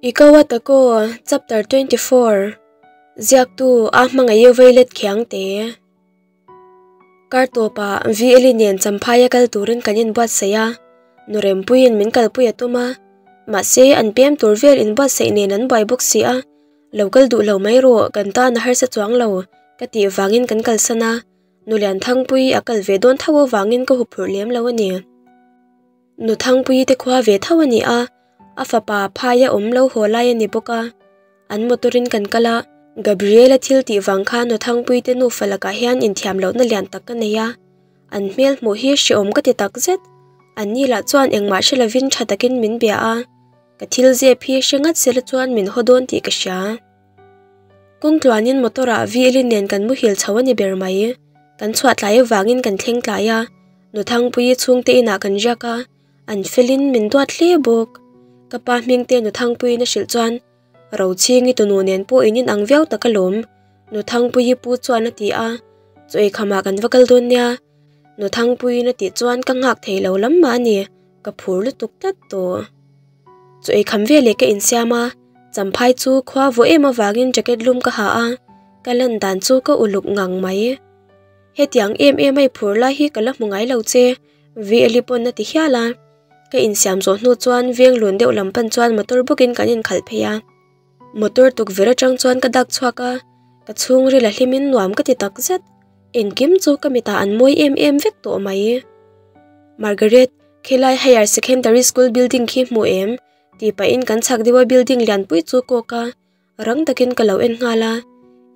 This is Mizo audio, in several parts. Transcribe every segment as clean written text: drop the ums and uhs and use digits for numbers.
Ikawa Tako, Chapter 24 Ziaktu a hmangaih veilet khiang te. Kar tawpah VL nen Champhaia kal turin kan inbuatsaih a, Nurempuiin min kalpui a tum a, mahse an pem tur vel inbuatsaih nen an buai bawk si a, lo kal duh lo mai rawh kan tan a harsa chuang lo ka tih vangin kan kalsan a, Nulianthangpui a kal ve dawn tho avangin ka huphurh lem lo a ni. Nu Thangpuii te khua ve tho a ni a, a fapa phaia awm lo haw lai a ni bawk a. An motor in kan kal a, Gabriela thil tih vang khan Nu Thangpuii te nufa lakah hian inthiam lohna lian tak ka nei a, an hmel hmuh hi hrehawm ka ti tak zet. An ni lah chuan engmah hre lovin tha takin min bia a, ka thil zep hi hre ngat sela chuan min haw dawn tih ka hria. Kawng tluanin motor ah VL nen kan muhil chho a ni ber mai. Kan chhuah tlai avangin kan thleng tlai a, Nuthangpuii chhungte inah kan riak a, an felin min duat hle bawk. Ka pa hmingte Nuthangpuiin a hrilh chuan, Rochhingi tunu nen pawh in inang viau tak alawm, Nuthangpuii pu chuan a ti a, Chaw eikhamah kan va kal dawn nia, Nuthangpuiin a tih chuan ka nghak thei lo lam mah a ni, ka phur lutuk tlat tawh. Chaw eikham veleh ka insiam a, champhai chu khua vawh em avangin jacket lum ka ha a, ka lan dan chu ka uluk ngang mai. Hetiang em em a i phur lai hi ka la hmu ngai lo che, VLi pawn a ti hial a. Ka insiam zawh hnu chuan veng lun deuh lam pan chuan motor bawkin kan inkhalh phei a. Motor tukverh atang chuan ka dak chhuak a, ka chhungril a hlimin nuam ka ti takzet. Engkim chu ka mitah an mawi em em vek tawh mai. Margaret, khilai Higher Secondary School building khi hmu em? tih pahin kan chhak deuha building lianpui chu kawk a. Rang takin ka lo en nghal a,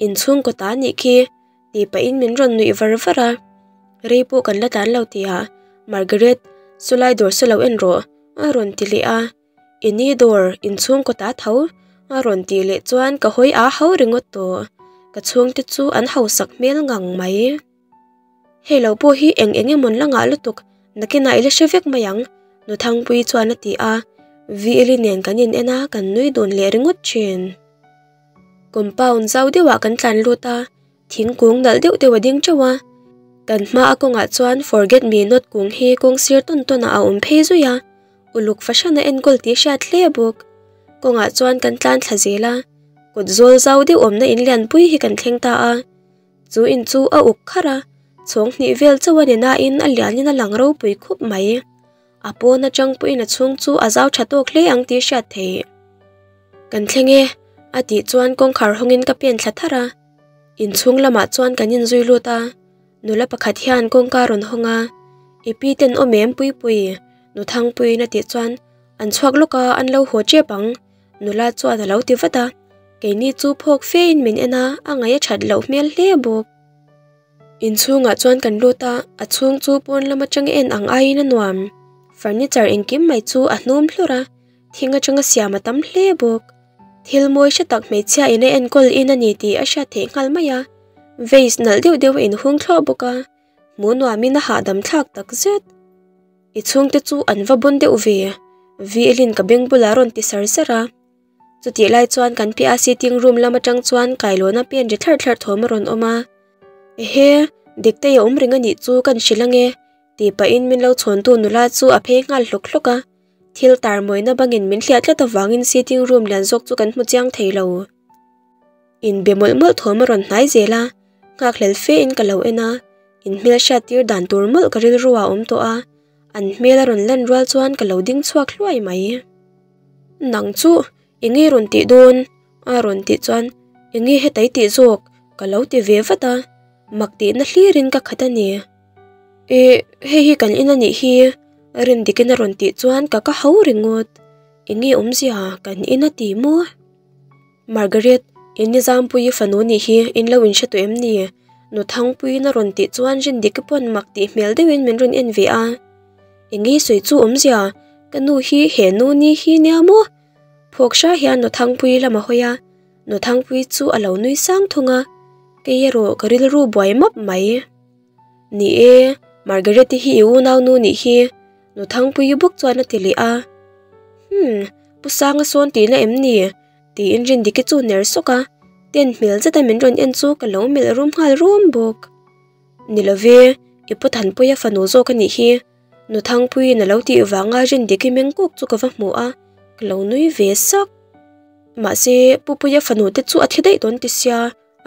inchhung kawta a nih khi tih pahin min rawn nuih var var a. Rei pawh kan la tlan lo tihah Margaret, chulai dawr saw lo en rawh a rawn ti leh a. Ini dawr inchhung kawta tho a rawn tih leh chuan ka hawi a ho ringawt tawh. Ka chhungte chu an hausak hmel ngang mai. Hei lo pawh hi eng eng emawn la ngah lutuk, nakinah i la hre vek mai ang, Nu Thangpuii chuan a ti a, VL-i nen kan in en a, kan nui dun leh ringawt thin. Compound zau deuhah kan tlan lut a, thingkung nalh deuh deuh a ding teuh a, kan hma a kawngah chuan forget me not kung hi kawng sir tawn tawn ah a awm phei zui a, uluk fahran a enkawl tih hriat hle bawk. Kawngah chuan kan tlan thla zel a, kawt zawl zau deuh awmna in lianpui hi kan thleng ta a. Chu in chu a uk kharh a, chhawng hnih vel chauh a ni nain a lianin a lang ropui khup mai. A pawn atang pawhin a chhung chu a zau tha tawk hle ang tih hriat theih. Kan thleng e, a tih chuan kawngkhar hawngin ka pen thla tharh a. Inchhung lamah chuan kan inzui lut a, nula pakhat hian kawngka rawn hawng a, I pi ten awm em Puipui? Nu Thangpuiin a tih chuan an chhuak lawk a, an lo haw tep ang. Nula chuan a lo ti vat a, keini chu phawk fe in min en a, a ngaih a that loh hmel hle bawk. Inchhungah chuan kan lut a, a chhung chu pawn lam atang en ang aiin a nuam. Furniture engkim mai chu a hnum hlur a, thing atanga siam a tam hle bawk. Thil mawi hre tak hmeichhia in a enkawl in a ni tih a hriat theih nghal mai a, vase nalh deuh deuh a inhung thluah bawk a, hmuh nuamin a hahdam thlak tak zet. I chhungte chu an va bawn deuh ve, VL-in ka beng bulah rawn ti sar sar a. Chutih lai chuan kan piah a sitting room lam atang chuan kailawna pen ri thlarh thlarh thawm a rawn awm a. Ehe, Diktei a awm reng a nih chu kan hrilh ange, tih pahin min lo chhawntu nula chu a phei nghal hlawk hlawk a. Thil tar mawina bangin min hliah tlat avangin sitting room lian zawk chu kan hmu chiang thei lo. Inbe mawlh mawlh thawm a rawn hnai zel a, nghakhlel fe in ka lo en a, in hmel hriat tir dan tur mawlh ka rilru ah a awm tawh a, an hmel a rawn lan rual chuan ka lo ding chhuak hluai mai. Nang chu enge rawn tih dawn? a rawn tih chuan enge hetai tih zawk ka lo ti ve vat a, mak tihna hlirin ka khat a ni. Ih, hei hi kan in a nih hi, Rindikin a rawn tih chuan ka ka hau ringawt. Enge awmzia kan in a ti maw? Margaret, in Nizampuii fanu nih hi in lo inhre tawh em ni? Nu Thangpuiin a rawn tih chuan Rindiki pawn mak tih hmel deuhin min rawn en ve a. Enge sawi chu awmzia, ka nu hi he nu ni hi nia maw? Phawk hra hian Nu Thangpuii lam a hawi a, Nu Thangpuii chu a lo nui sang thung a, kei erawh ka rilru buai map mai. Ni e, Margaret-i hi i unau nu nih hi, Nu Thangpuii bawk chuan a ti leh a. Hmm, Pu Sanga sawn tihna em ni? tiin Rindiki chu ner sawk a, ten hmel zeta min rawn en chu ka lo melh rum nghal rum bawk. Ni love, i Pu Thanpuia fanu zawk a nih hi, Nu Thangpuiin a lo tih vanga Rindiki meng kuk chu ka va hmu a, ka lo nui ve sak. Mahse, Pupuia fanu te chu a thi daih dawn ti sia,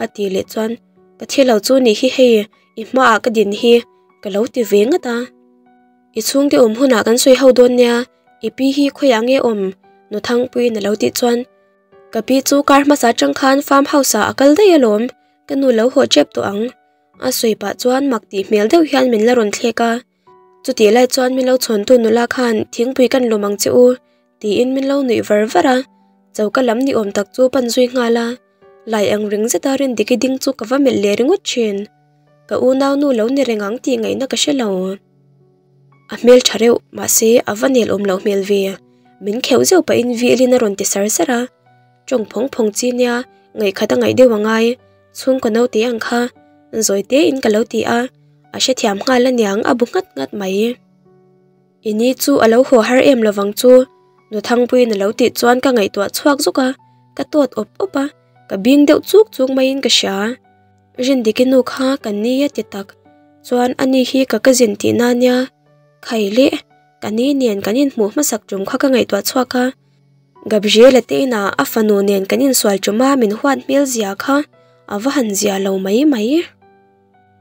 a tih leh chuan, Ka thi lo chu nih hi hei, i hmaah ka din hi, ka lo ti ve ngat a. I chhungte awm hunah kan sawi ho dawn nia, i pi hi khawiah nge awm? Nu Thangpuiin a lo tih chuan, Ka pi chu kar hmasa atang khan farm house ah a kal daih alawm, ka nu lo haw tep tawh ang. A sawi pah chuan mak tih hmel deuh hian min la rawn thlek a. Chutih lai chuan min lo chhawntu nula khan thingpui kan lawm ang che u tiin min lo nuih var var a, choka lam ni awm tak chu pan zui nghal a, lai ang ring zeta Rindiki ding chu ka va melh leh ringawt thin. Ka unau nu lo ni reng ang tih ngaihna ka hre lo. A hmel tha reuh, mahse a va nel awm loh hmel ve. Min kheuh zeuh pahin Vilin a rawn ti sar sar a, tawng phawng phawng chi nia ngaihkhat a ngaih deuh a ngai, chhungkaw naute ang kha zawi tein ka lo ti a, a hrethiam nghal aniang a bu nghat nghat mai. I ni chu a lo haw har em lovang chu, Nu Thangpuiin a lo tih chuan ka ngaihtuah chhuak zuk a, ka tawt awp awp a, ka bing deuh chuk chuk maiin ka hria. Rindiki nu kha ka ni a ti tak chuan ani hi ka cousin tihna ania, khai leh ka ni nen kan inhmuh hmasak tum kha ka ngaihtuah chhuak a, Gabriela te inah a fanu nen kan insual tuma min huat hmel zia kha a va han zia lo mai mai.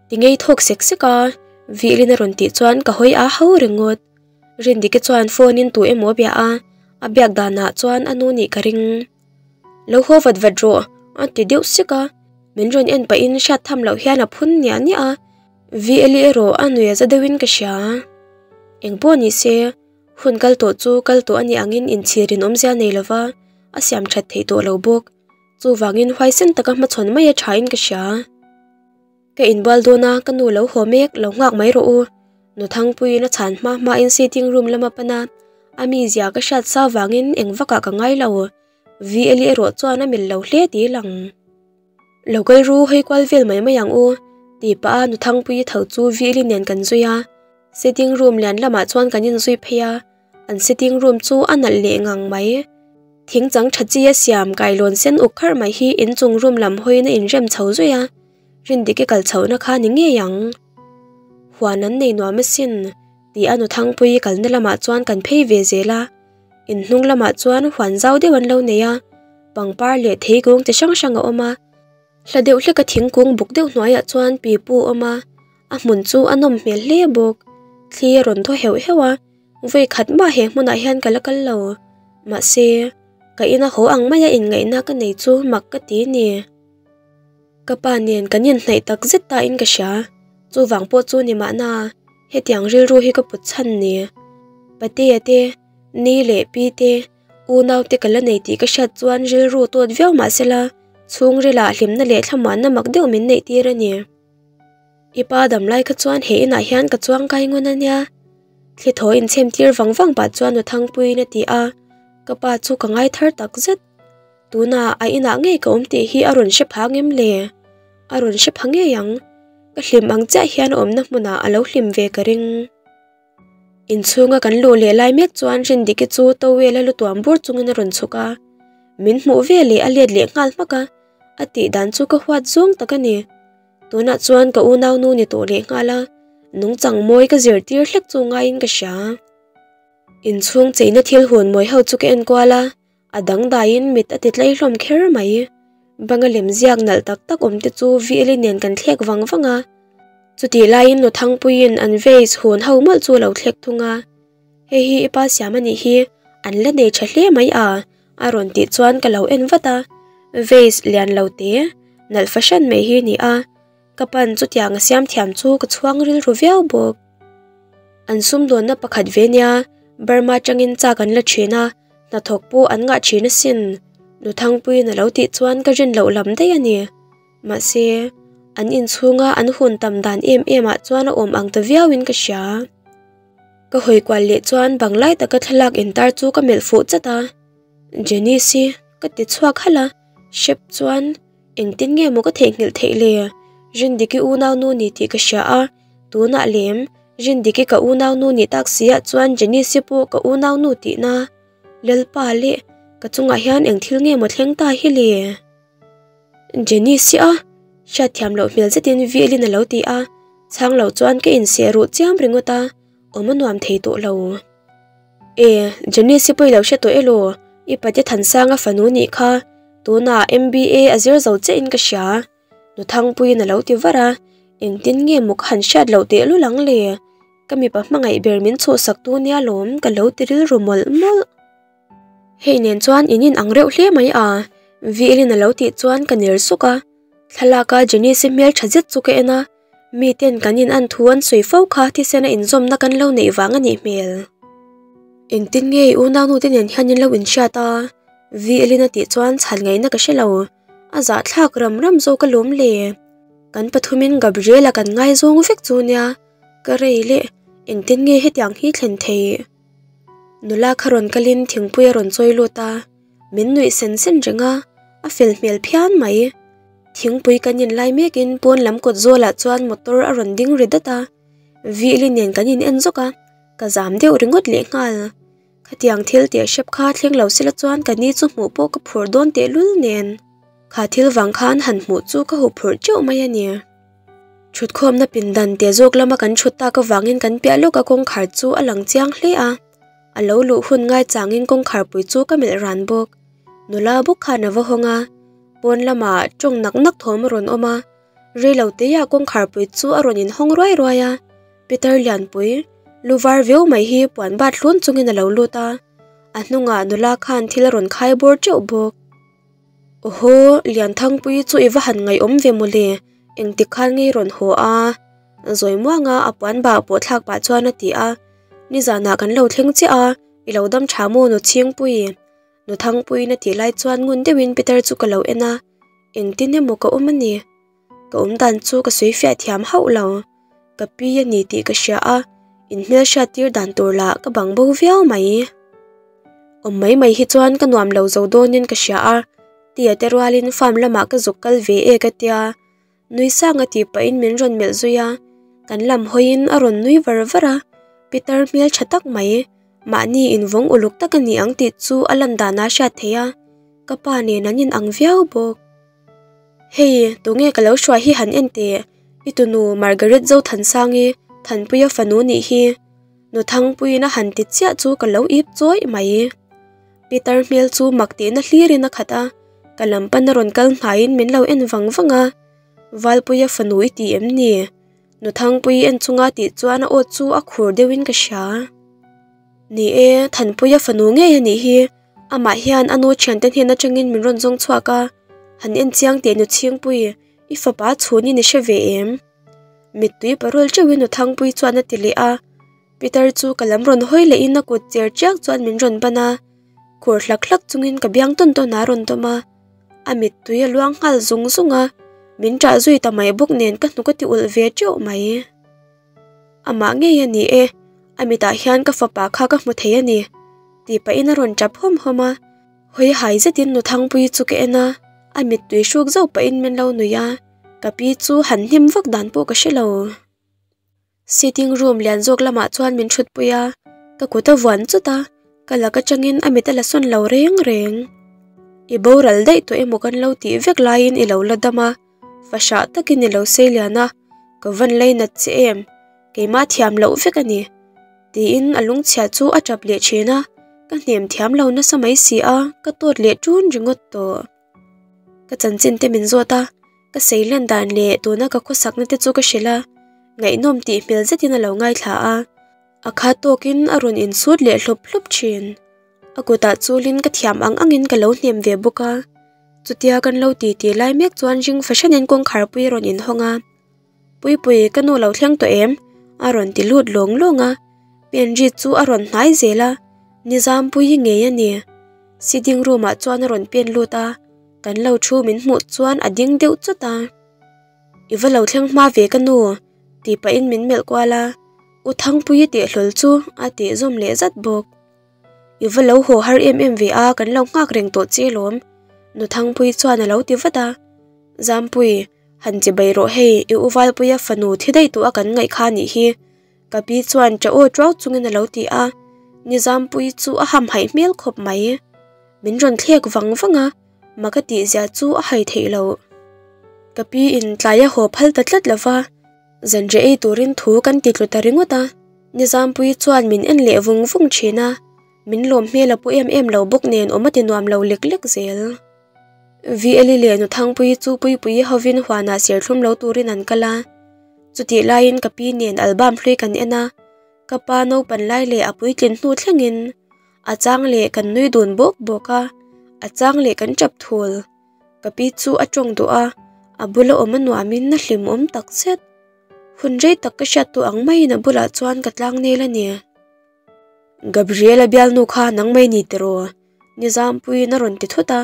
Ti ngei thawk sek sek a, Vihlin a rawn tih chuan ka hawi a ho ringawt. Rindiki chuan phone in tu emaw a bia a, a biak danah chuan a nu nih ka ring. Lo haw vat vat rawh a ti deuh sek a, min rawn en pahin hriat tham loh hian a phun niah niah a, VL erawh a nuih a za deuhin ka hria. Engpawh ni se, hun kal tawh chu kal tawh a nih angin inchhir in awmzia nei lova a siam that theih tawh lo bawk. Chuvangin huaisen taka hmachhawn mai a thain ka hria. Ka inbual dawn a, ka nu lo haw mek, lo nghak mai rawh u. Nu Thangpuiin a chhan hma hmain sitting room lama pan a, a mizia ka hriat sa vangin eng vakah ka ngai lo. VL erawh chuan a mil lo hle ti lang. Lo kal ru hawi kual vel mai mai ang u, tih pah a Nu Thangpuii tho chu VL nen kan zui a. Sitting room lian lamah chuan kan inzui phei a, An sitting room chu a nalh leh ngang mai. Thing chang tha chi a siam kailawn sen uk kharh mai hi inchung room lam hawiin a inrem chho zui a, Rindiki kal chhohna kha ni ngei ang. Huan an nei nuam asin tih a nu Thangpuii kalna lamah chuan kan phei ve zel a. Inhnung lamah chuan huan zau deuh an lo nei a, pangpar leh theikung chi hrang hrang a awm a. Hla deuh hleka thingkung buk deuh hnuaiah chuan pipu a awm a, a hmun chu a nawm hmel hle bawk. Thli a rawn thaw heuh heuh a. Vawi khat mah he hmunah hian ka la kal lo. Mahse, ka ina haw ang maia inngaihna ka nei chu mak ka ti ni. Ka pa nen kan inhnaih tak zet ta in ka hria. Chuvang pawh chu ni mahna, hetiang rilru hi ka put chhan ni. Patea te, Ni leh Pi te, unau te ka la nei tih ka hriat chuan rilru tawt viau mahsela, chhungrilah hlimna leh thlamuanna mak deuh min neih tir a ni. I pa dam lai kha chuan he inah hian ka chuang kai ngun a nia. Thli thaw inchhem tir vang vang pah chuan nu Thangpuiin a ti a, ka pa chu ka ngai thar tak zet. Tunah a inah ngei ka awm tih hi a rawn hre pha ngem le? A rawn hre pha ngei ang. Ka hlim ang chiah hian a awmna hmunah a lo hlim ve ka ring. Inchhunga kan luh leh lai mek chuan Rindiki chu towel a lu tuam bur chungin a rawn chhuk a, min hmuh ve leh a let leh nghal hmak a, a tih dan chu ka huat zawng tak a ni. Tunah chuan ka unau nu ni tawh leh nghal a, nungchang mawi ka zirtir hlek chu ngaiin ka hria. Inchhung cheina thil hun mawi ho chu ka en kual a, a dangdaiin mit a ti tlei hlawm kher mai. Banga lem ziak nalh tak tak awm te chu Vili nen kan thlek vang vang a, chutih laiin Nu Thangpuiin an vase hun ho mawlh chu a lo thlek thung a. Hei hi i pa siam a nih hi, an la nei tha hle mai a, a rawn tih chuan ka lo en vat a, vase lian lo te, nalh fahran mai hi ni a, ka pan chutiang a siam thiam chu ka chhuang rilru viau bawk. An sumdawnna pakhat ve nia, Burma tangin chak an la thin a, hnathawk pawh an ngah thin asin, Nu Thangpuiin a lo tih chuan ka rin loh lam daih a ni. Mahse, an inchhunga an hun tam dan em em ah chuan a awm ang ta viauin ka hria. Ka hawi kual leh chuan bang lai taka thlalak intar chu ka melh fuh chat a, Janice-i ka ti chhuak halh a, hrep chuan engtin nge maw ka theihnghilh theih le? Rindiki unau nu ni tih ka hria a, tunah lem Rindiki ka unau nu ni tak si ah chuan Janice-i pawh ka unau nu tihna Lalpa leh ka chungah hian eng thil nge maw thleng ta hi le? Janice-i a hriatthiam loh hmel zetin Vilin a lo ti a, chhang lo chuan ka inseh ruh chiam ringawt a, awm a nuam thei tawh lo. E, Janice-i pawh i lo hre tawh elaw? I pate Thansanga fanu nih kha, tunah MBA a zir zo chiah in ka hria. Nu Thangpuiin a lo ti var a, engtin nge maw ka han hriat loh tehlul ang le? Ka mipa hmangaih ber min chhuhsak tu nia lawm ka lo ti rilru mawlh mawlh. Hei nen chuan in in ang reuh hle mai a, Vlin a lo tih chuan ka ner suk a. Thlalak a Janice-i hmel tha zet chu ka en a, miten kan in an thu an sawi fo kha thisen a inzawmna kan lo neih vang a nih hmel. Engtin nge i unaunu te nen hian in lo inhriat a? Vlin a tih chuan chhan ngaihna ka hre lo. A zahthlak ram ram zawk alawm le. Kan pathumin Gabriel-a kan ngaizawng vek chu nia, ka rei leh engtin nge hetiang hi thlen theih? Nula kha rawn kalin thingpui a rawn chawi lut a, min nuih sen sen reng a, a fel hmel phian mai. Thingpui kan in lai mekin pawn lam kawt zawlah chuan motor a rawn ding ri dat a, Vili nen kan in en zawk a, ka zam deuh ringawt lehnghal. Khatiang thil teh hrep kha thleng lo sela chuan ka ni chu hmuh pawh ka phur dawn tehlul nen. Kha thil vang khan han hmuh chu ka huphurh teuh mai a ni. Thutkhawmna pindan teh zawk lama kan thut tak avangin kan piah lawka kawngkhar chu a lang chiang hle a. A lo luh hun ngai changin kawngkhar pui chu ka melh ran bawk. Nula bawk khan a va hawng a, pawn lamah tawng nak nak thawm a rawn awm a. Reilo teiah kawngkhar pui chu a rawn inhawng ruai ruai a, Peter Lianpui, lu var viau mai hi puan bat hlun chungin a lo lut a, a hnungah nula khan thil a rawn khai bawr teuh bawk. Awhaw, Lianthangpui chu i va han ngaihawm ve mawle, engtik khan ngei rawn haw a? Zawi muanga a puan bah pawh thlak pah chuan a ti a, Nizanah kan lo thleng chiah a, i lo dam tha maw Nuchhingpui? Nu Thangpuiin a tih lai chuan ngun deuhin Peter chu ka lo en a, engtin emaw ka awm a ni. Ka awm dan chu ka sawi fiah thiam hauh lo. Ka pi a ni tih ka hria a, in hmelhriat tir dan tur lah ka bang bo viau mai. Awm mai mai hi chuan ka nuam lo zo dawnin ka hria a, tia te rualin farm lamah ka zuk kal ve e ka tia. Nui sang a tih pahin min rawn melh zui a, kan lam hawiin a rawn nui var var a, Peter hmel tha tak mai, mahni invawng uluk tak a ni ang tih chu a lan danah a hriat theih a, ka pa nen an inang viau bawk. Hei, tunge ka lo hruai hi han en teh, i tunu Margaret Zothansangi, Thanpuia fanu nih hi. Nu Thangpuiin a han ti chiah chu ka lo ip chawih mai. Peter hmel chu mak tihna hlirin a khat a, ka lam pan a rawn kal hnaiin min lo en vang vang a, Valpuia fanu i ti em ni? Nu Thangpuii en chunga tih chuan a aw chu a khur deuhin ka hria. Ni e, Thanpuia fanu ngei a nih hi, amah hian a nu thiante hnen atangin min rawn zawng chhuak a, han en chiang teh Nu Chhingpui, i fapa chhunin i hre ve em? Mittui parul teuhin Nu Thangpuii chuan a ti leh a. Peter chu ka lam rawn hawi lehin a kut cher chiak chuan min rawn ban a, khur hlak hlak chungin ka biang tawn tawn a rawn dawm a, a mittui a luang nghal zung zung a, min ṭah zui ta mai bawk nen ka hnuk a ti ulh ve teuh mai. Amah ngei a ni e, a mitah hian ka fapa kha ka hmu thei a ni, tih pahin a rawn ṭap hawm hawm a, hawi hai zetin Nu Thangpuii chu ka en a, a mittui hruk zauh pahin min lo nuih a, ka pi chu han hnem vak dan pawh ka hre lo. Sitting room lian zawk lamah chuan min thutpui a, ka kut a vuan chut a, ka lak atangin a mit a la sawn lo reng reng. I boral daih tawh emaw kan lo tih vek laiin i lo la dam a, fahrah takin i lo sei lian a, ka van lei nat che em, keimah thiam loh vek a ni. Tiin a lungchhia chu a tap leh thin a, ka hnem thiam lo nasa mai si a, ka tawt leh ṭun ringawt tawh. Ka chanchin te min zawt a, ka seilen dan leh tuna ka khawsakna te chu ka hrilh a, ngaihnawm tih hmel zetin a lo ngaithla a, a khat tawkin a rawn insut leh hlawp hlawp thin. A kutah chulin ka thiam ang angin ka lo hnem ve bawk a, chutia kan lo ti ti lai mek chuan ring fahranin kawngkhar pui a rawn inhawng a, Puipui ka nu lo thleng tawh em? a rawn ti lut lawng lawng a, Penri chu a rawn hnai zel a, Nizampuii hi ngei a ni. Sitting room ah chuan a rawn pen lut a, kan lo thu min hmuh chuan a ding deuh chawt a. I va lo thleng hma ve ka nu, tih pahin min melh kual a, U Thangpuii teh hlawl chu a tih zawm leh zat bawk. I va lo haw har em em ve a, kan lo nghak reng tawh che lawm, Nu Thangpuii chuan a lo ti vat a. Zampui, han che bai rawh hei, i U Valpuia fanu thi daih tawh a kan ngaih kha nih hi. Ka pi chuan ṭah aw ṭuau chungin a lo ti a, Nizampuii chu a hamhaih hmel khawp mai. Min rawn thlek vang vang a, mak a tih zia chu a hai theih loh. Ka pi in tlai a haw phal ta tlat lo va, zanriah ei turin thu kan ti tlu ta ringawt a, Nizampuii chuan min en leh vung vung thin a. Min lawm hmel a pu em em lo bawk nen awm a ti nuam lo lek lek zel. VL-i leh Nu Thangpuii chu Puipuii hovin huanah serthlum lo turin an kal a. Chutih laiin ka pi nen album hlui kan en a, ka pa naupan lai leh a puitlin hnu thlengin a chang leh kan nui dun bawk bawk a, a chang leh kan tap thul. Ka pi chu a tawng duh a, a bula awm a nuamin a hlimawm takzet. Hun rei tak ka hriat tawh ang maiin a bulah chuan ka tlang nel a ni. Gabriela bialnu kha nang mai ni tiraw? Nizampuiin a rawn ti thut a.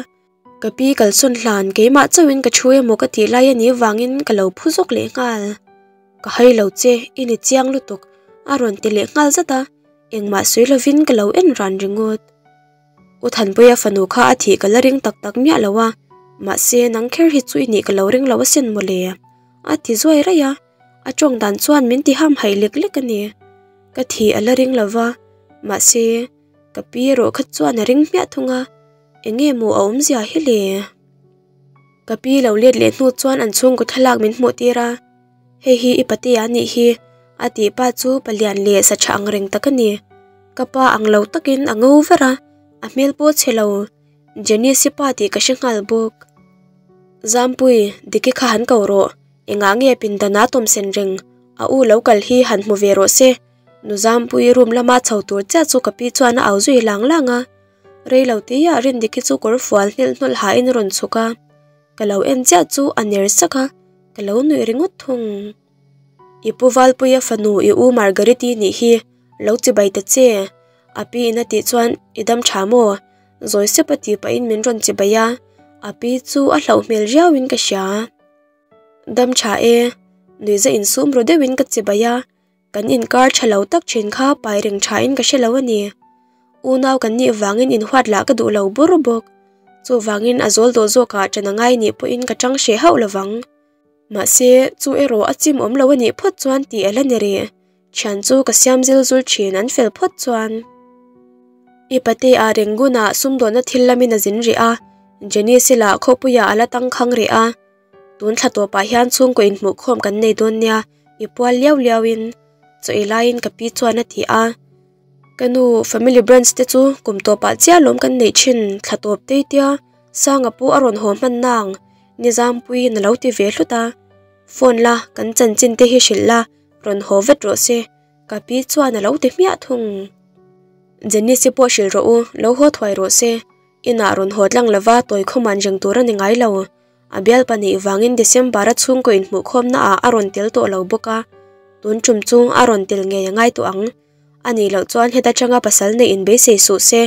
Ka pi kalsawn hlan keimah chauhin ka thu emaw ka tih lai a nih vangin ka lo phu zawk leh nghal. Ka hai lo che, i ni chiang lutuk, a rawn ti leh nghal zat a, engmah sawi lovin ka lo en ran ringawt. U Thanpuia fanu kha a thih ka la ring tak tak miah lo a, mahse nang kher hi chu i nih ka lo ring lo asin mawle, a ti zuai raih a, a tawng dan chuan min ti hamhaih lek lek a ni. Ka thih a la ring lo va, mahse ka pi erawh kha chuan a ring hmiah thung a, eng nge maw a awmzia hi le? Ka pi lo let leh hnu chuan an chhungkaw thlalak min hmuh tir a, Hei hi i patea a nih hi, a tih pa chu palian leh sa tha ang reng tak a ni. Ka pa ang lo takin a ngo ver a, a hmel pawh chhe lo. Janice-i pa tih ka hre nghal bawk. Zampui, Diki kha han ko rawh. Engah nge pindan a tawmsen reng? A u lo kal hi han hmu ve rawh se. Nu Zampui room lama chho tur chiah chu ka pi chuan a au zui lang lang a. Rei lo tihah Rindiki chu kawr fual hnilh hnawlh hain a rawn chhuk a. Ka lo en chiah chu a ner sak a, ka lo nuih ringawt thung. I pu Valpuia fanu i u Margariti nih hi lo chibai ta che, a pi in a tih chuan i dam tha maw? Zawi sep a tih pahin min rawn chibai a, a pi chu a hlauh hmel riauin ka hria. Dam tha e, nuihza insum ru deuhin ka chibai a, Kan inkar tha lo tak thin kha pai reng thain ka hre lo a ni. Unau kan nih vangin inhuat lah ka duh lo bur bawk. Chuvangin a zawl dawh zawkah ṭan a ngai nih pawhin ka ṭang hreh hauh lovang. Mahse, chu erawh a chim awm lo a nih phawt chuan tih a la ni rih. Thian chu ka siam zil zul thin an fel phawt chuan. I pate ah Rangoon-ah sumdawnna thil lamin a zin rih a, Janice-i lah khawpuiah a la tangkhang rih a. Tun thla tawpah hian chhungkaw inhmuhkhawm kan nei dawn nia, i pual liau liauin chaw ei laiin ka pi chuan a ti a. Ka nu, family branch te chu kum tawpah chiah lawm kan neih thin, thla tawp tei tia Sanga pawh a rawn haw hman nang, Nizampuiin a lo ti ve hlut a. Phone la, kan chanchin te hi hrilh la, rawn haw vet rawh se, ka pi chuan a lo ti hmiah thung. Janice-i pawh hrilh rawh u, lo haw thuai rawh se, inah rawn haw tlang lova tawi khawman reng tur a ni ngai lo. A bial pahnih vangin December a chhungkaw inhmuhkhawmna ah a rawn tel tawh lo bawk a, tun tum chu a rawn tel ngei a ngai tawh ang. A nih loh chuan heta tanga pasal neih inbeisei suh se,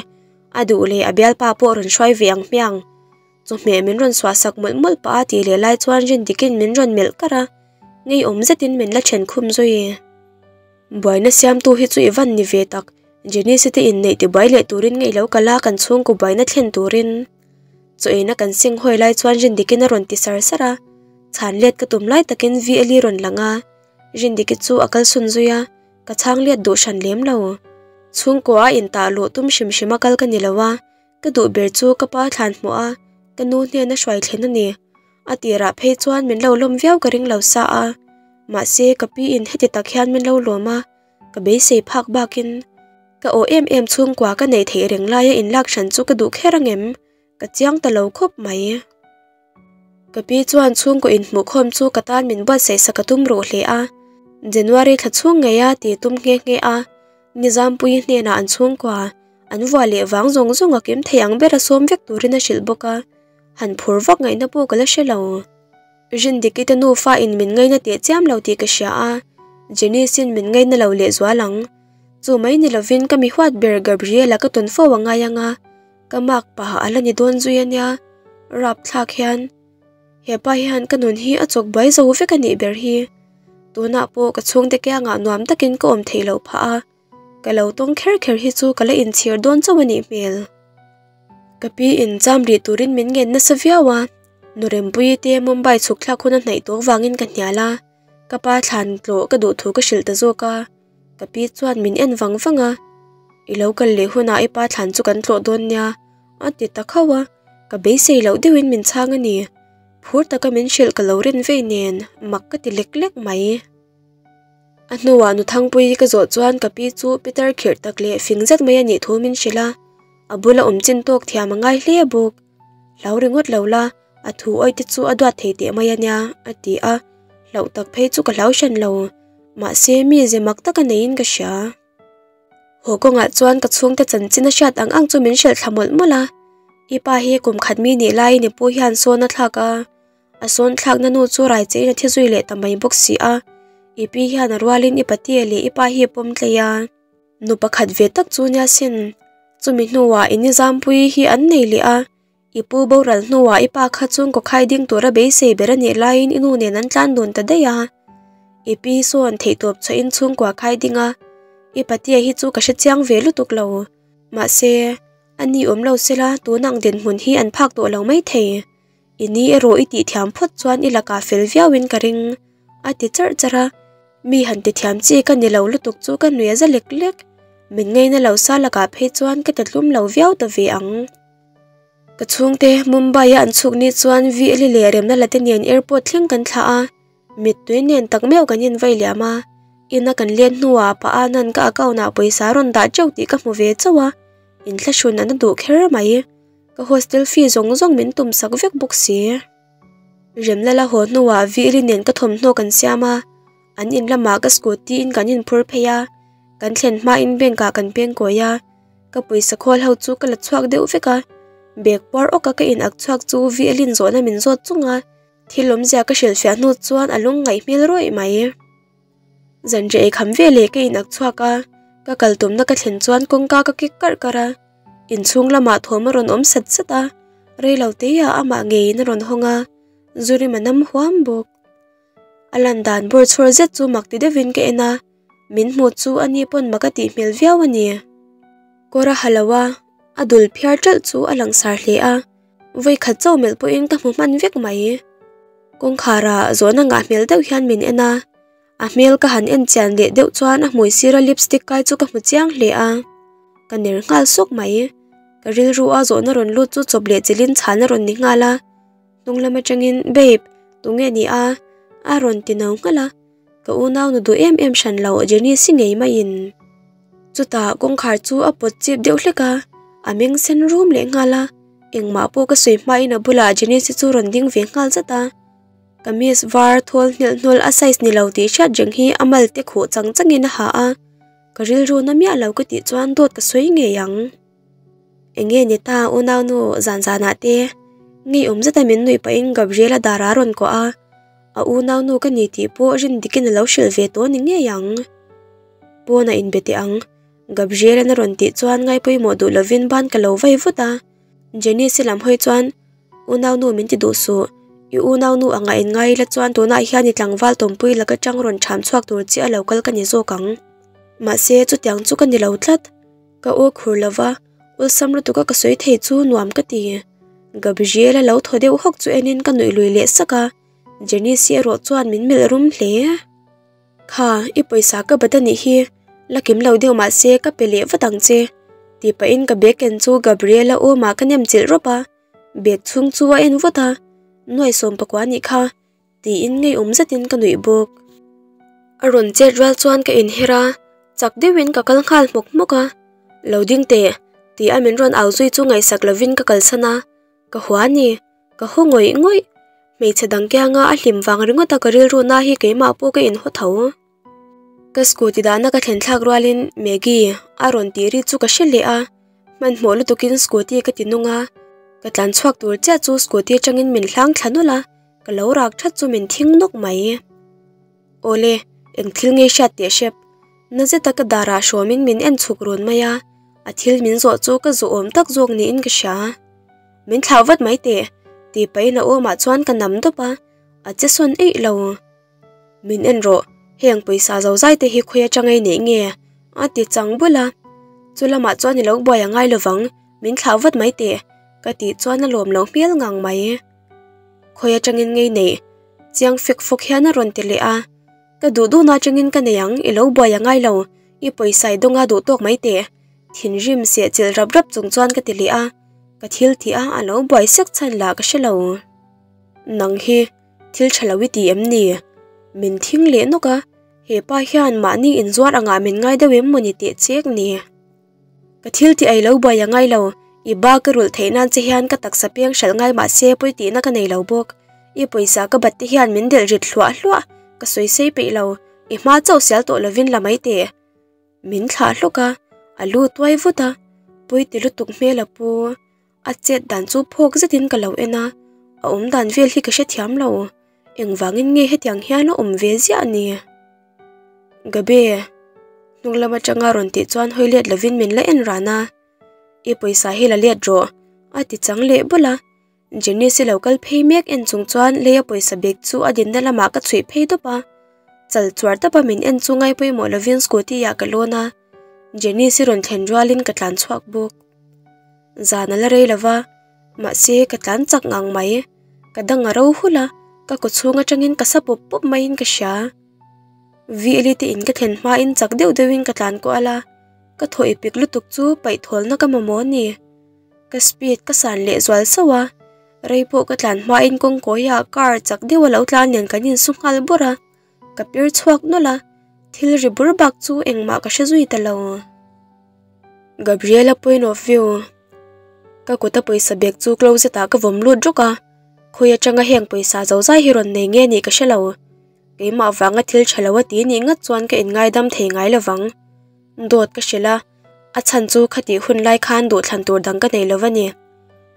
a duh leh a bialpa pawh rawn hruai ve ang hmiang. Chawhmeh min rawn suahsak mawlh mawlh pah a tih leh lai chuan Rindiki'n min rawn melh kar a, ngeiawm zetin min la then khum zui. Buaina siamtu hi chu i van ni ve tak, Jenice te inneih tibuai leh turin ngei lo kal a kan chhungkaw buaina thlen turin. Chaw eina kan seng hawi lai chuan Rindikin a rawn ti sar sar a, chhan let ka tum lai takin VLi rawn lang a, Rindiki chu a kal sun zui a, ka chhang let duh hran lem lo. Chhungkaw a intah luh tum hrim hrim a kal ka ni lo a, ka duh ber chu ka pa thlan hmuh a, ka nu hnena hruai thlen a ni. A tirah phei chuan min lo lawm viau ka ring lo sa a, mahse ka pi in heti tak hian min lo lawm a, ka beisei phak bakin ka aw em em chhungkua ka neih theih reng laia inlak hran chu ka duh kher angem ka chiang ta lo khawp mai. Ka pi chuan chhungkaw inhmuhkhawm chu ka tan min buatsaih sak a tum ruh hle a, January thla chhung ngeia ti tum nghe nghe a, Nizampuii hnenah an chhungkua an vuah leh vang zawng zawng a kim thei ang bera sawm vek turin a hrilh bawk a, han phur vak ngaihna pawh ka la hre lo. Rindiki te nufa in min ngaina teh chiam lo tih ka hria a, Janice-in min ngaina lo leh zual ang. Chu mai ni lovin ka mi huat ber Gabriel-a ka tawn fo a ngai ang a, ka mark paha a la ni dawn zui a nia, rapthlak hian. Hepa hian ka nun hi a chawk buai zo vek a nih ber hi. Tunah pawh ka chhungte kiangah nuam takin ka awm theih loh phah a, ka lo tawng kher kher hi chu ka la inchhir dawn chauh a nih hmel. Ka pi in cham rih turin min ngen nasa viau a, Nu Rempuii te Mumbai chhuk thlak hun a hnaih tawk vangin ka hnial a, ka pa thlan tlawh ka duh thu ka hrilh ta zawk a, ka pi chuan min en vang vang a, I lo kal leh hunah i pa thlan chu kan tlawh dawn nia, a ti ta khauh a, ka beisei loh deuhin min chhang a ni. Phur taka min hrilh ka lo rin vei nen mak ka ti lek lek mai. A hnuah nu Thangpuii ka zawh chuan ka pi chu pitar khirh tak leh fing zet mai a nih thu min hrilh a, a bula awm chin tawk thiam a ngai hle bawk. Hlau ringawt lo la, a thu awih te chu a duat thei teh mai a nia, a ti a, hlauh tak phei chu ka hlau hran lo, mahse mi ze mak tak a neiin ka hria. Haw kawngah chuan ka chhungte chanchin a hriat ang ang chu min hrilh thla mawlh mawlh a, I pa hi kum khat mi nih laiin i pu hian sawn a thlak a, A sawn thlakna nu chu rai chein a thi zui leh ta mai bawk si a, i pi hian a rualin i patie leh i pa hi a pawm tlei a. Nu pakhat ve tak chu nia sin, chumi hnuah i nizampui hi an nei leh a, i pu boral hnuah i pa kha chhungkaw khai ding tura beisei ber a nih laiin i nu nen an tlan dun ta daih a. I pi sawn theihtawp chhuahin chhungkua khai ding a, i patie hi chu ka hre chiang ve lutuk lo. Mahse, a ni awm lo sela tun ang dinhmun hi an phak tawh lo maithei. I ni erawh i tih thiam phawt chuan i lakah fel viauin ka ring, a ti charh charh a. Mi han ti thiam chi ka ni lo lutuk chu ka nui a za lek lek. Min ngaina lo sa lakah phei chuan ka tatlum lo viau ta ve ang. Ka chhungte Mumbai-a an chhuk ni chuan VL leh Remna la te nen airport thleng kan thlah a, mittui nen tak meuh kan invai liam a. Ina kan let hnuah Pa Anand ka account-ah pawisa a rawn dah teuh tih ka hmu ve chauh a, inthlahrun an a duh kher mai. Ka hostel fee zawng zawng min tum sak vek bawk si. Remlala haw hnuah Vili nen ka thawmhnaw kan siam a, an in lamah ka scooty in kan inphur phei a, kan thlen hmain bank ah kan peng kawi a, ka pawisa khawl ho chu ka la chhuak deuh vek a, bag puar awk a ka in ak chhuak chu Vili'n zawhna min zawt chung a, thil awmzia ka hrilhfiah hnu chuan a lungngaih hmel rawih mai. Zanriah ei kham veleh ka in ak chhuak a, ka kal tumna ka thlen chuan kawngka ka kik karh karh a, inchhung lamah thawm a rawn awm sat sat a, reilo teiah amah ngeiin a rawn hawng a, Zurima nam huam bawk. A lan dan bawr chhawr zet chu mak ti deuhin ka en a, min hmuh chu ani pawn mak a tih hmel viau a ni. Kawr a ha lo a, a dul phiar ṭalh chu a langsar hle a. Vawikhat chauh melh pawhin ka hmu hman vek mai. Kawngkhara zawhna ngah hmel deuh hian min en a, a hmel ka han en chian leh deuh chuan a hmui sira lipstick kai chu ka hmu chiang hle a. Ka ner nghal sawk mai. Ka rilru a zawhna rawn lut chu chawp leh chilhin chhan a rawn ni nghal a. Hnung lam atangin, Babe, tunge ni a? a rawn ti no nghal a. Ka unau nu duh em em hran lo Jenny si ngei maiin. Chutah kawngkhar chu a pawt chip deuh hlek a, a meng sen rum leh nghal a, engmah pawh ka sawi hmain a bulah Jenny-si chu rawn ding ve nghal zat a. Kamis var thawl hnelh hnawlh a size ni lo tih hriat reng hi a mal te khuh chang changin a ha a, ka rilru na miah lo ka tih chuan dawt ka sawi ngei ang. Enge ni ta unau nu zan zanah te ngeiawm zeta min nuih pahin Gabriela dar a rawn kuah a. A unaunu ka ni tih pawh rin dikin a lo hrilh ve tawh ni ngei ang. Pawn a inbe teh ang, Gabriel-a'n a rawn tih chuan ngaipawimawh duh lovin ban ka lo vai vut a. Janice-i lam hawi chuan, Unaunu min ti duh suh, i unaunu anga inngai ila chuan tunah hian i tlangval tawmpui laka tang rawn ṭham chhuak tur chiah a lo kal ka ni zawk ang. Mahse, chutiang chu ka ni lo tlat. Ka aw khur lova, awlsam lutuka ka sawi thei chu nuam ka ti. Gabriel-a lo thaw deuh hawk chu enin ka nuih lui leh sak a, Janice-i erawh chuan min melh rum hle. Kha, i pawisa ka bat a nih hi, la kim lo deuh mah se ka pe leh vat ang che, tih pahin ka bag ken chu Gabriel-a awmah ka nem chilh rawp a, bag chhung chu a en vut a, Nuai 14 nih kha, tiin ngeiawm zetin ka nuih bawk. A rawn chet rual chuan ka inher a, chak deuhin ka kal nghal hmawk hmawk a, Lo ding teh, ti a min rawn au zui chu ngaihsak lovin ka kalsan a, ka hua a ni, ka haw ngawih ngawih. Hmeichhe dang kianga a hlim vang ringawt a ka rilru na hi keimah pawh ka inhaw tho. Ka scooty dahna ka thlen thlak rualin Maggie a rawn tih ri chu ka hre leh a, hmanhmawh lutukin scooty ka ti nung a, ka tlan chhuak tur chiah chu scooty atangin min hlang thla nawlh a, ka lo rak that chu min thing nawk mai. Awle, eng thil nge hriat teh hrep? Na zeta ka darah hrawmin min en chhuk run mai a, a thil min zawh chu ka zawhawm tak zawk niin ka hria. Min thlau vat mai teh, tih pahin a awmah chuan ka nam dawp a, a che sawn eih lo. Min en rawh, heng pawisa zozai te hi khawi atanga i neih nge? a ti chang bul a. Chu lamah chuan i lo buai a ngai lovang, min thlau vat mai teh, ka tih chuan a lawm lo hmel ngang mai. Khawi atangin ngei neih? Chiang fek fawk hian a rawn ti leh a. Ka duh duhna atangin ka nei ang, i lo buai a ngai lo, i pawisa i dawnga duh tawk mai teh. Thinrim seh chilh rap rap chung chuan ka ti leh a, ka thil tih a a lo buai sek chhan lah ka hre lo. Nang hi thil tha lo i ti em ni? Min thing leh nawk a, He pa hian mahni inzuar angah min ngai deuh em mawni teh chek ni. Ka thil tih ei lo buai a ngai lo, i ba ka rulh theih nan che hian ka taksa peng hralh ngai mah se pawi tihna ka nei lo bawk. I pawisa ka bat te hian min delh rit hluah hluah, ka sawi sei peih lo, i hma chauh sial tawh lovin la mai teh. Min thlah hlawk a, a lu tuai vut a, pawi ti lutuk hmel a pu. A chet dan chu phawk zetin ka lo en a, a awm dan vel hi ka hrethiam lo. Engvangin nge hetiang hian a awm ve ziah ni? Gabe, hnung lam atanga rawn tih chuan hawi let lovin min la en ran a. I pawisa hi la let rawh, a ti chang leh bawlh a. Janice-i lo kal phei mek en chung chuan leia pawisa bag chu a dinna lamah ka chhuih phei dawp a. Chal chuar tapa min en chu ngai pawimawh lovin scooty-ah ka lawn a. Janice-i rawn thlen rualin ka tlan chhuak bawk. Zan a la rei lo va, mahse ka tlan chak ngang mai. Ka dang a ro hulh a, ka kaw chhung atangin ka sa pawp pawp maiin ka hria. VL-i te in ka thlen hmain chak deuh deuhin ka tlan kual a, ka thaw i pik lutuk chu paih thawlna ka mamawh a ni. Ka speed ka san leh zual sauh a, rei pawh ka tlan hmain kawngkawiah car chak deuh a lo tlan nen kan insu nghal bawrh a. Ka pir chhuak nawlh a, thil ri bur bak chu engmah ka hre zui ta lo. Gabriela point of view Ka kuta pawisa bag chu closet ah ka vawm lut rawk a, khawi atanga heng pawisa zo zai hi rawn nei nge nih ka hre lo. Keimah vanga thil tha lo a ti nih ngat chuan ka inngaidam thei ngai lovang. Dawt ka hrilh a, a chhan chu khatih hun lai khan duhthlan tur dang ka nei lo a ni.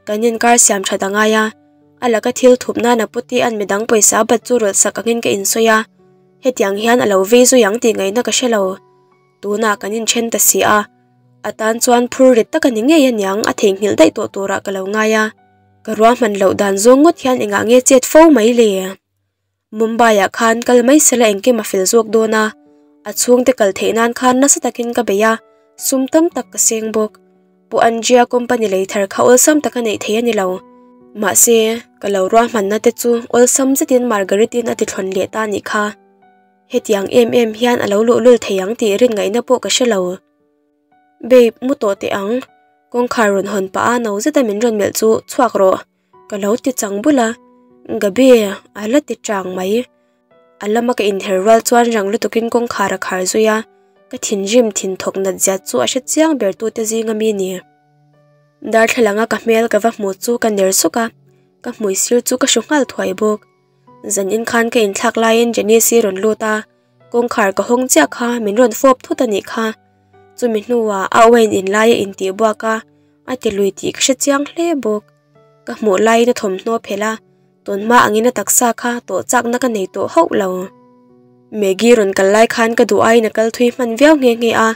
Kan inkar siam that a ngai a, a laka thil thup nan a puti an midang pawisa bat chu rawlh sak angin ka insawi a, hetiang hian a lo vei zui ang tih ngaihna ka hre lo. Tunah kan inthen ta si a, a tan chuan phur rit tak a ni ngei aniang a theihnghilh daih tawh turah ka lo ngai a, ka ruahman loh dan zawng ngawt hian engah nge chet fo mai le? Mumbai ah khan kal mai sela engkim a fel zawk dawn a, a chhungte kal theih nan khan nasa takin ka bei a, sum tam tak ka seng bawk. Pu Andrea company lei thar kha awlsam taka neih theih a ni lo. Mahse, ka lo ruahmanna te chu awlsam zetin Margaret-in a ti thlawn leh ta nih kha. Hetiang em em hian a lo luhlul thei ang tih rin ngaihna pawh ka hre lo. Babe, mu tawh teh ang. Kawngkhar rawn hawn pah a no zeta min rawn melh chu chhuak rawh. Ka lo ti chang bul a. Gabi, a la ti chang mai. A lama ka inher rual chuan rang lutukin kawngkhar a khar zui a. Ka thinrim thin thawk nat zia chu a hre chiang ber tute zinga mi ni. Darthlalanga ka hmel ka va hmu chu ka ner suk a. Ka hmui sir chu ka hru nghal thuai bawk. Zan in khan ka inthlak laiin Janice-i rawn lut a, kawngkhar ka hawng chiah kha min rawn fawp thut a nih kha. Chumi hnuah a wine in lai a intih buak a, a ti lui tih ka hre chiang hle bawk. Ka hmuh laiin a thawmhnaw phelh a, tunhma angin a taksa kha tawh chakna ka nei tawh hauh lo. Maggie rawn kal lai khan ka duh aiin a kal thui hman viau nghe nghe a,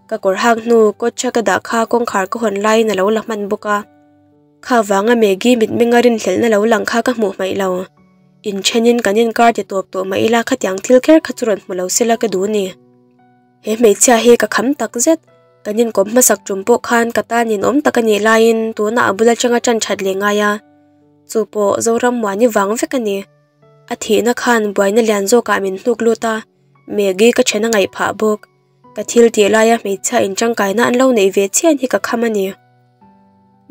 ka kawr hak hnu kawtcha ka dah kha kawngkhar ka hawn laiin a lo la hman bawk a. Kha vanga Maggie mitmenga rinhlelhna lo lang kha ka hmuh hmaih lo. Inthenin kan inkar ti tawp tawh mah ila khatiang thil kher kha chu rawn hmu lo sela ka duh ni. He hmeichhia hi ka kham tak zet. Kan inkawm hmasak tum pawh khan ka tan inawm tak a nih laiin tunah a bul atanga tan that leh ngai a. Chu pawh Zoram Muani vang vek a ni. A thihna khan buaina lian zawkah min hnuk lut a, Maggie ka then a ngaih phah bawk. Ka thil tih laia hmeichhia in tangkaina an lo neih ve chian hi ka kham a ni.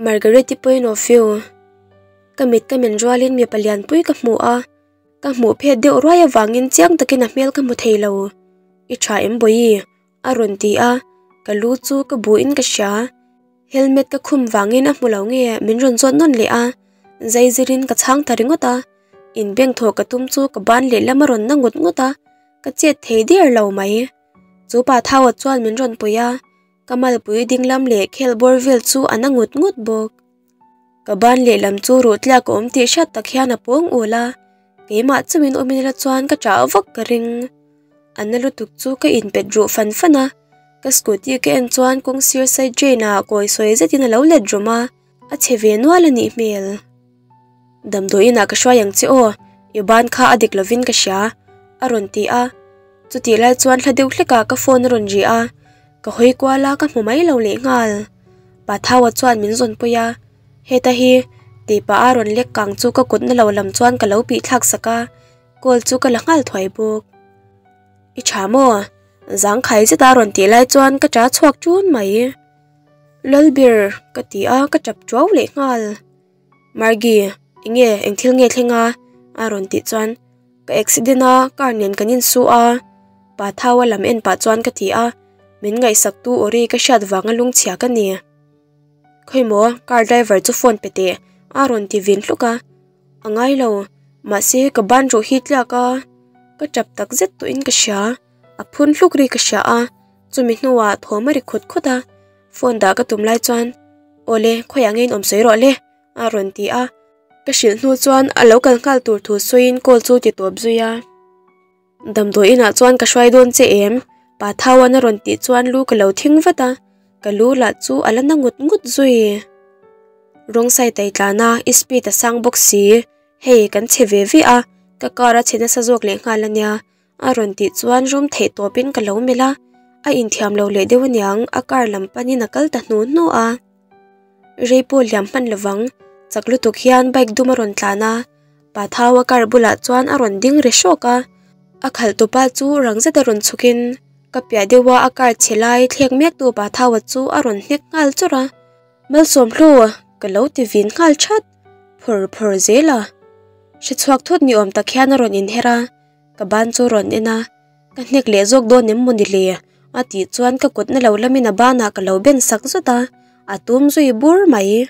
Margaret-i point of view Ka mit ka men rualin mipa lianpui ka hmu a, ka hmuh phet deuh ruai avangin chiang takin a hmel ka hmu thei lo. I tha em bawi? a rawn ti a, ka lu chu ka buin ka hria. Helmet ka khum vangin a hmu lo nge min rawn zawt nawn leh a, zai zirin ka chhang ta ringawt a, inbeng thawh ka tum chu ka ban lehlam a rawn na ngut ngut a, ka chet thei der lo mai. Chu pa Thaua chuan min rawn pui a, ka malpui dinglam leh khel bawr vel chu a na ngut ngut bawk. Ka ban lehlam chu ruh tliak a awm tih hriat tak hian a pawng ul a, keimah chauhin awm ila chuan ka ṭah vak ka ring. A na lutuk chu ka inpet ruh fan fan a, ka scooty ka en chuan kawng sir side drain ah kawi sawi zetin a lo let rum a, a chhe ve nual a nih hmel. Damdawiin ah ka hruai ang che aw, i ban kha a dik lovin ka hria, a rawn ti a. Chutih lai chuan hla deuh hlek ah ka phone a rawn ri a, ka hawi kual a ka hmu mai lo leh nghal. Pa Thaua chuan min zawn pui a, heta hi tih pah a rawn lek kang chu ka kut na lo lam chuan ka lo pih thlak sak a, call chu ka la nghal thuai bawk. I tha maw? Zangkhai zet a rawn tih lai chuan ka ta chhuak tun mai. Lalber ka ti a ka tap tuau leh nghal. Margie, enge eng thil nge thleng a? a rawn tih chuan ka accident a car nen kan insu a. Pa Thaua lam en pah chuan ka ti a, min ngaihsaktu aw ri ka hriat vanga lungchhia ka ni. Khawimaw car driver chu phone pe teh a rawn ti vin hluk a, a ngai lo, mahse ka ban ruh hi tliak a, ka tap tak zet tawhin ka hria, a phun hluk ri ka hria a, chumi hnuah thawm a ri khut khut a, phone dah ka tum lai chuan Awle khawiah nge in awm sawi rawh le a rawn ti a, ka hrilh hnu chuan a lo kal nghal tur thu sawiin call chu ti tawp zui a. Damdawi inah chuan ka hruai dawn che em? Pa Thauan a rawn tih chuan lu ka lo thing vat a, ka lu lah chu a la na ngut ngut zui. Rawngsai tai tlan a, i speed a sang bawk si, hei kan chhe ve ve a, ka car a chhe nasa zawk leh nghal ania a rawn tih chuan rum theih tawpin ka lo melh a, a inthiam lo leh deuh aniang a car lam panin a kal ta hnu hnu a. Rei pawh liam hman lovang, chak lutuk hian bike dum a rawn tlan a, Pa Thaua car bulah chuan a rawn ding ri hrawk a, a khalh tupa chu rang zeta rawn chhukin ka piah deuha a car chhe lai thlek mektu Pa Thaua chu a rawn hnek nghal chawrh a, Malsawmhlu ka lo ti vin nghal that, phawr phawr zel a. Hre chhuak thut ni awm tak hian a rawn inher a, ka ban chu a rawn en a, ka hnek leh zawk dawn em mawni le a tih chuan ka kutna lo lamin a banah ka lo ben sak zawt a, a tum zui bur mai.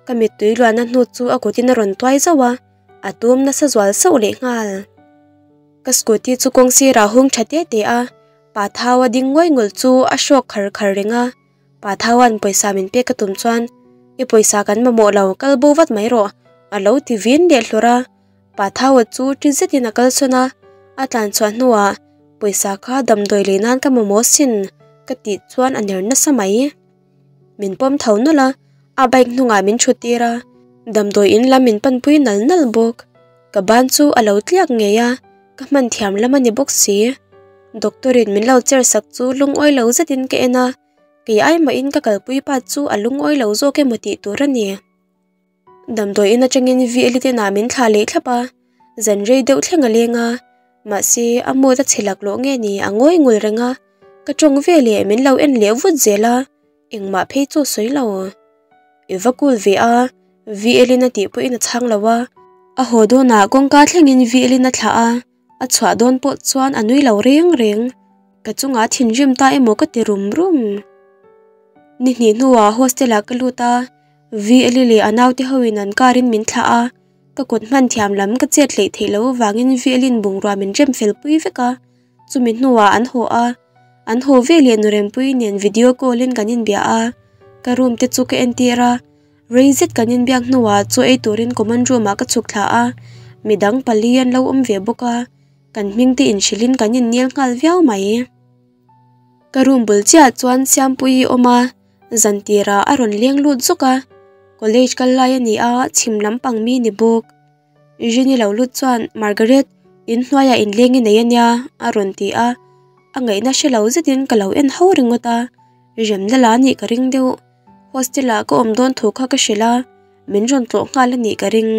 Ka mittui luahna hnu chu a kutin a rawn tuai zauh a, a tum nasa zual sauh leh nghal. Ka scooty chu kawng sirah hung tha te te a, Pa Thau a ding nguai ngawlh chu a hrawk khar khar reng a, Pa Thaua'n pawisa min pek ka tum chuan, I pawisa kan mamawh lo, kal bo vat mai rawh, a lo ti vin leh hlawrh a. Pa Thaua chu ṭi zetin a kalsawn a, a tlan chhuah hnuah, Pawisa kha damdawi lei nan ka mamawh sin, ka tih chuan a ner nasa mai. Min pawm tho nawlh a, a bike hnungah min thut tir a, damdawi in lam min panpui nal nal bawk. Ka ban chu a lo tliak ngei a, ka hman thiam lam a ni bawk si. Doctor in min lo chair sak chu lungawi lo zetin ka en a, kei ai mahin ka kalpui pa chu a lungawi lo zawk emaw tih tur a ni. Damdawi in atangin VL te inah min thlah leh thlap a, zan rei deuh thleng a leng a, mahse a mood a chhe laklawh nge ni a ngawi ngul reng a, ka tawng ve leh min lo en leh vut zel a, engmah phei chu a sawi lo. I va cool ve a, VL in a tih pawhin a chhang lo a, a haw dawnah kawngka thlengin VL in a thlah a, a chhuah dawn pawh chuan a nui lo reng reng, ka chungah a thinrim ta emaw ka ti rum rum. Ni hnih hnuah hostel ah ka lut a. VL leh a naute hoin an car in min thlah a, ka kut hman thiam lam ka chet hleih theih loh avangin VL in bungrua min rem fel pui vek a, chumi hnuah an haw a, an haw ve leh Nurempuii nen video call in kan inbia a, ka room te chu ka entir a, rei zet kan inbiak hnuah chaw ei turin common room ah ka chhuk thla a, midang pali an lo awm ve bawk a, kan hming te inhrilhin kan innel nghal viau mai. Ka room bul chiah chuan Siampuii awm a. Zan tirah a rawn leng lut zawk a, college kal lai a ni a, chhim lampang mi ni bawk. Rini lo lut chuan, Margaret, in hnuaiah inleng i nei a nia, a rawn ti a, a ngaihna hre lo zetin ka lo en ho ringawt a, remna la nih ka ring deuh. Hostel ah ka awm dawn thu kha ka hrilh a, min rawn tlawh nghal a nih ka ring.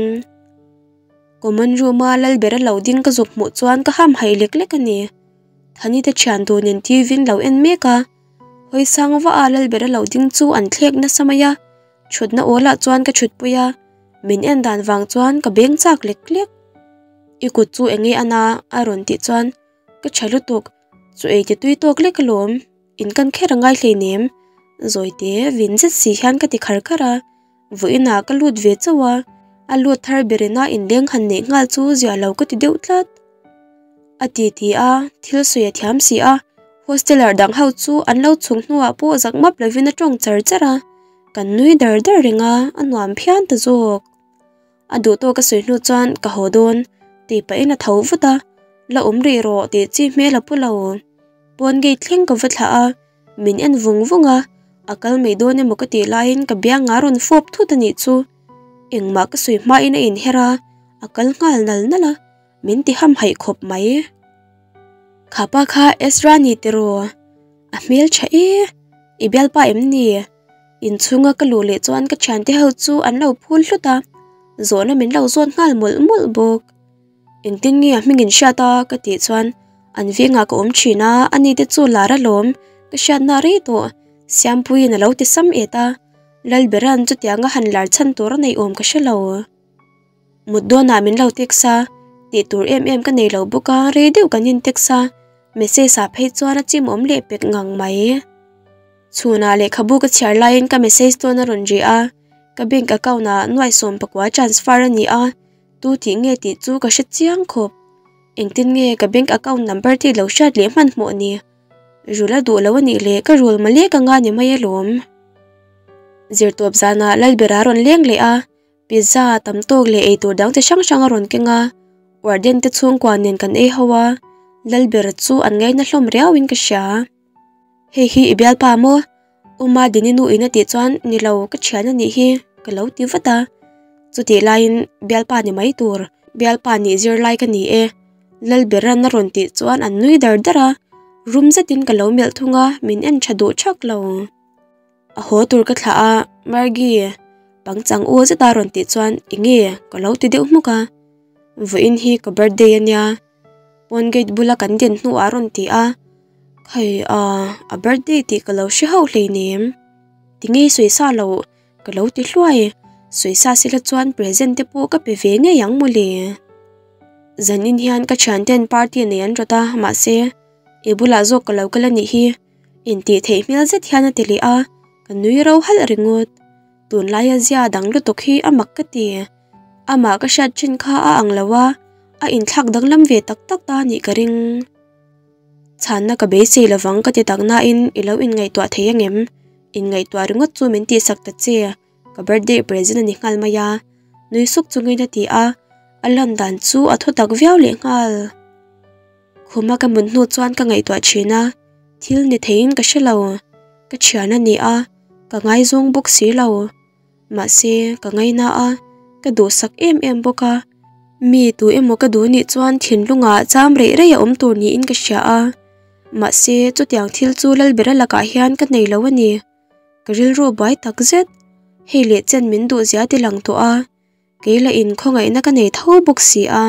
Common room a Lalbera lo ding ka zuk hmuh chuan ka hamhaih lek lek a ni. Thani te thian dunin TV in lo en mek a. Hawisang va a Lalbera lo ding chu an thlek nasa mai a, thutna awl ah chuan ka thutpui a, min en dan vang chuan ka beng chak lek lek. I kut chu enge a na? a rawn tih chuan ka tha lutuk, chu ei ti tui tawk lek alawm, in kan kher a ngai hleinem, zawite vin zet si hian ka ti khar khar a, vawiin ah ka lut ve chauh a, a lut thar ber ina inleng han neih nghal chu zia lo ka ti deuh tlat. A ti ti a, thil sawi a thiam si a, hosteler dang ho chu an lo chhung hnuah pawh zak map lovin a tawng char char a, kan nui dar dar reng a, a nuam phian ta zawk. A duh tawk a sawi hnu chuan ka haw dawn tih pahin a tho vut a, la awm rih rawh tih chi hmel a pu lo. Pawn gate thleng ka va thlah a, min en vung vung a, a kal mai dawn emaw ka tih laiin ka biang a rawn fawp thut a nih chu. Engmah ka sawi hmain a inher a, a kal nghal nal nal a. Min ti hamhaih khawp mai. Khapa kha Ezra ni tiraw? A hmel tha e, i bialpa em ni? Inchhunga ka luh leh chuan ka thiante ho chu an lo phul hlut a, zawhna min lo zawt nghal mawlh mawlh bawk. Engtin nge a hming in hriat a? ka tih chuan an vengah ka awm thin a, ani te chu lar alawm, ka hriatna rei tawh, Siampuiin a lo ti sam et a, Lalbera'n chutianga han lar chhan tur a neih awm ka hre lo. Mut dawnah min lo text a, tih tur em em ka nei lo bawk a, rei deuh kan in text a. Message ah phei chuan a chimawm leh pek ngang mai. Chhunah lehkhabu ka chhiar laiin ka message dawn a rawn ri a, ka bank account ah nuai 19 transfer a ni a, tu tih nge tih chu ka hre chiang khawp. Engtin nge ka bank account number te lo hriat leh hmanhmawh ni? Rul a duh lo a nih leh ka rul malek anga ni mai alawm. Zirtawp zanah Lalbera rawn leng leh a, pizza tam tawk leh eitur dang chi hrang hrang a rawn keng a, warden te chhungkua nen kan ei ho a, Lalbera chu an ngaina hlawm riauin ka hria. Hei hi i bialpa maw? Uma Dini nu in a tih chuan ni lo ka thian a nih hi ka lo ti vat a. Chutih laiin bialpa ni mai tur, bialpa nih zir lai ka ni e. Lalberan a rawn tih chuan an nui dar dar a, rum zetin ka lo melh thung a, min en tha duh thak lo. A haw tur ka thlah a, Margie, pangchang u zeta rawn tih chuan enge ka lo ti deuh hmuk a. Vawiin hi ka birthday a nia, pawn gate bula kan din hnuah a rawn ti a, Khai a, a birthday tih ka lo hre hauh hleinem. Tinge i sawi sa loh? Ka lo ti hluai, sawi sa sila chuan present te pawh ka pe ve ngei ang mawle. Zanin hian ka thianten party nei an rawt a, mahse i bulah zawk ka lo kal a nih hi. Intih theih hmel zet hian a ti leh a, ka nui ro halh ringawt. Tunlaia zia dang lutuk hi a mak ka ti. Amah ka hriat thin kha a ang lo a, a inthlak danglam ve tak tak ta anih ka ring. Chhanna ka beisei lovang ka ti tak nain i lo inngaihtuah thei angem? Inngaihtuah ringawt chu min tihsak ta che, ka birthday present a ni nghal mai a, nui suk chungin a ti a, a lan dan chu a thaw tak viau lehnghal. Khuma ka mut hnu chuan ka ngaihtuah thin a, thil ni theiin ka hre lo. Ka thian a ni a, ka ngaizawng bawk si lo. Mahse, ka ngaina a, ka duhsak em em bawk a. Mi tu emaw ka duh nih chuan thinlungah cham reih reih a awm tur niin ka hria a. Mahse, chutiang thil chu Lalbera lakah hian ka nei lo a ni. Ka rilru buai tak zet. Hei leh chen min duhzia ti lang tawh a, kei lah in khawngaihna ka nei tho bawk si a.